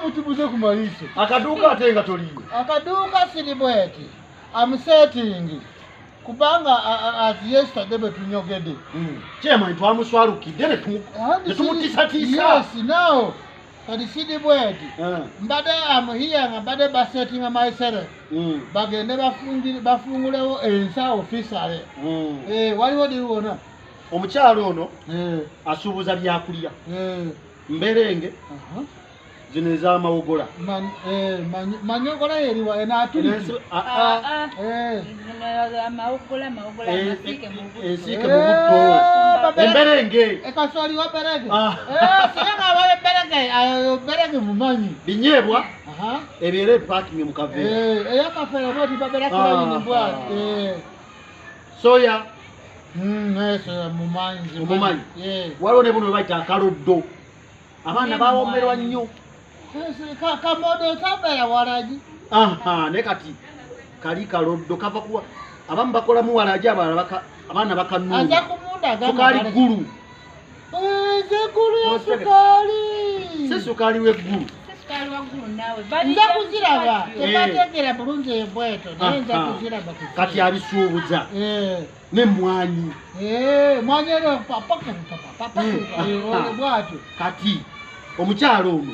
Mutubuze ku maliso. Akaduuka ate nga toliiwo. Akaduuka siri bweti. I'm setting. Kubanga as yesterday bwe tunyogedde. Chairman twamuswalukidde ne tumutiisatiisa. Yes, now. Kati siri bweti. Mbadde am here nga mbadde basettinga myself. Bagende bafungulewo ensawo officially. Waliwo diwona. Omukyalo ono asuubuza byakulya. Mberenge. Zino ez'amawogola. Manyogola eriwa enaatuliki. Amawogola amasiike mu butto. Ensiike mu butto. Emberenge. Ekasoli wa berenge. Singa aba emberenge, ayo berenge mumanyi. Binyeebwa. Ebyera ebipakinge mu kaveera. Eyakafeera bw'oti babeera kumanyi bw'ati. Soya. Soya mumanyi. Omumanyi. Waliwo ne buno bwe bayita akaloddo. Abaana bawoomerwa nnyo. Kamodo tabeera walagi. Ne kati kali kaloddo kava kuwa abamu bakolamu walagi abalala abaana bakanuuna. Aza kumundaga. Sukaali ggulu. Eggulu ya sukaali. Si sukaali w'eggulu. Si sukaali wa ggulu naawe. Nza kuziraba. Tebategeera bulungi ebweto naye nza kuziraba. Kati abisuubuza. N'emmwanyi. Mwanyi ero papa bw'atyo. Kati omukyalo ono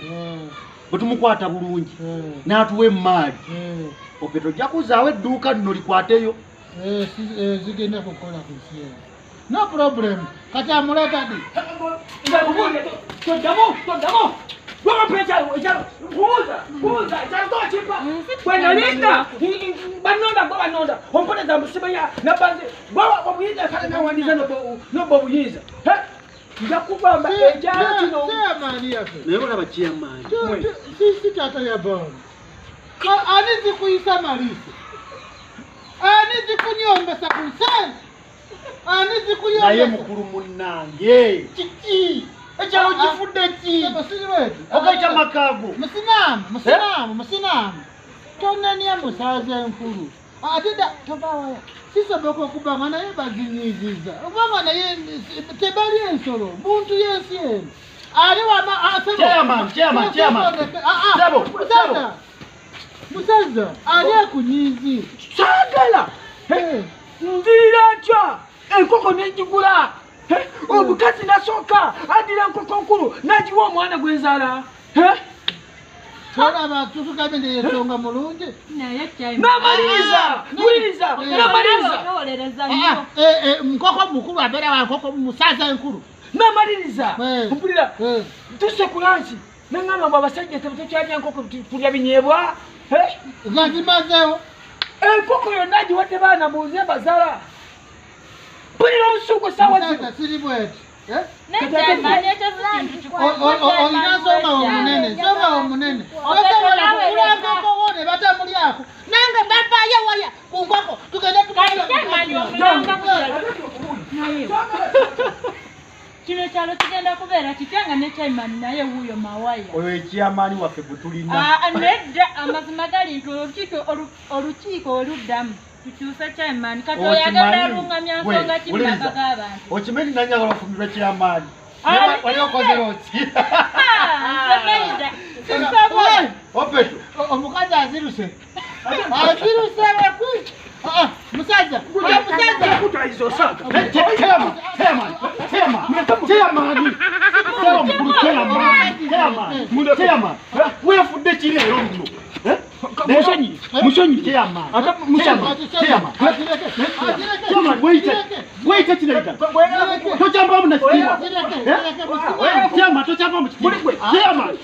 bwe tumukwata bulungi n'atuwa emmaali ope tojja kuzaawo edduuka nno likwateyo. Zigenda kukola ku nsi eno. No problem. Kati amuleeta ddi? Toddamu. Mpuuza ekyalo tokimpa. Bwe nalinda bannonda gwe bannonda omponeza musibeya nabanze gwe obuyinza kale nawandiza nobba obuyinza. Nja kugamba ekyalo kino. Chairman yaffe. Naye olaba chairman. Si taata ya baana. Ani zikuyisa maliso? Ani zikunyombesa ku nsente? Ani zikuyombesa? Naye mukulu munnange. Kiki? Ekyalo kifudde ki? Okayita makaago. Musinamu. Tonenia musaaza enkulu. Ate dda tova waya. Sisoboka okubanga naye bazinyiiziza. Okubanga naye tebali ensolo. Muntu y'ensi eno. Ali wama Chairman. Musajja ali akunyiizi. Saagala. Nviira ntya enkoko n'egigula. Omukazi nasooka addira nkoko nkulu n'agiwa omwana gwe nzaala. Tolaba tutugambe nti yesonga mulungi. Namaliriza. Wuliriza. Nkoko mukulu abeera wa nkoko musaza enkulu. Namaliriza. Mpulira. Tuse ku lansi nangamba mbu abasajja tetukyalya nkoko tulya binyeebwa. Nga zimazeewo. Enkoko yonna agiwadde baana mbuuze bazaala. Mpulira obusungu essaawa zino. Siri bweti. Olina nsonga omunene. Osobola kugula nkoko wo ne batamulyako. Nange bavaayo waya ku nkoko tugende Kino ekyalo kigenda kubeera kitya nga ne chairman naye wuuyo mawaya. Oyo ekyamaani waffe gwe tulina. Nedda amazima gali nti olukiiko oluddamu. Tukyuse chairman kati oyagala alungamya nsonga ki mu maka g'abantu. Okimanyi nannyagala ofumbirwa chairman. Wali okoze ki? Nze Maida. Sisobola. Opeto. Omukazi aziruse. Aziruse wekwi. Musajja. Chairman. Weefudde ki leero nno? Musonyi. Chairman, wait kino tokyambamu na kitiibwa. Chairman, tokyambamu kitiibwa. Chairman.